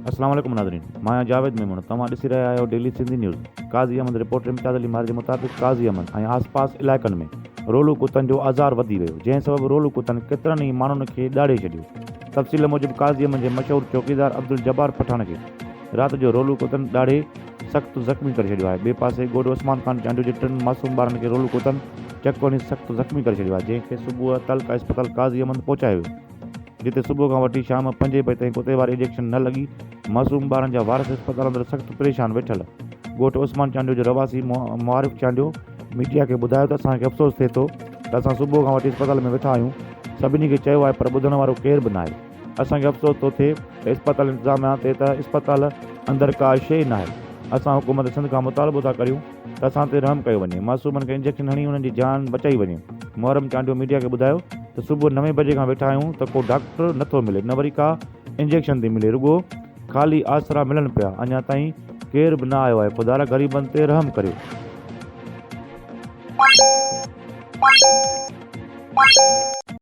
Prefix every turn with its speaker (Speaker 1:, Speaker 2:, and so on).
Speaker 1: السلام عليڪم ناظرين مان آهيان جاويد ميمڻ توهان ڏسي رهيا آهيو daily Sindhi news Qazi Ahmed reporter Imtiaz Ali Mahar جي مطابق قاضي احمد ۽ آس پاس علائقن ۾ رولو ڪتن جو آزار وڌي ويو جنهن سبب رولو ڪتن ڪيترن ئي ماڻهن کي ڏاڙهي ڇڏيو تفصيل موجب قاضي احمد جي مشهور چوڪيدار عبدالجبار پٺاڻ کي رات جو رولو ڪتن ڏاڙهي سخت زخمي ڪري ڇڏيو آهي ٻئي پاسي ڳوٺ عثمان خان چانڊيو جي ٽن معصوم ٻارن کي رولو ڪتن چڪ هڻي سخت زخمي ڪري ڇڏيو آهي جنهن کي صبح تعلقه اسپتال قاضي احمد پهچايو ويو جتي صبح کان وٺي شام پنجين بجي تائين ڪتي واري انجيڪشن نه لڳي، معصوم ٻارن جا وارث اسپتال اندر سخت پريشان ويٺل. ڳوٺ عثمان چانڊيو جو رهواسي معارف چانڊيو ميڊيا کي ٻڌايو ته اسان کي افسوس ٿئي ٿو ته اسان صبح کان وٺي اسپتال ۾ ويٺا آهيون، سڀني کي چيو آهي پر ٻڌڻ وارو ڪير به ناهي. اسان کي افسوس ٿو ٿئي ته اسپتال انتظاميا تي ته اسپتال اندر ڪا شيء ناهي، اسان حڪومت سنڌ کان مطالبو ٿا ڪريون ته اسان تي رحم ڪيو وڃي، معصومن کي انجيڪشن هڻي انهن جي جان بچائي وڃي. محرم چانڊيو ميڊيا کي ٻڌايو ته صبح نوين بجي کان ويٺا آهيون ته ڪو ڊاڪٽر نه ٿو ملي نه وري ڪا انجيڪشن ٿي ملي رڳو خالي آسرا ملن پيا اڃا تائين ڪير به نه آيو آهي خدارا غريبن تي رحم ڪريو.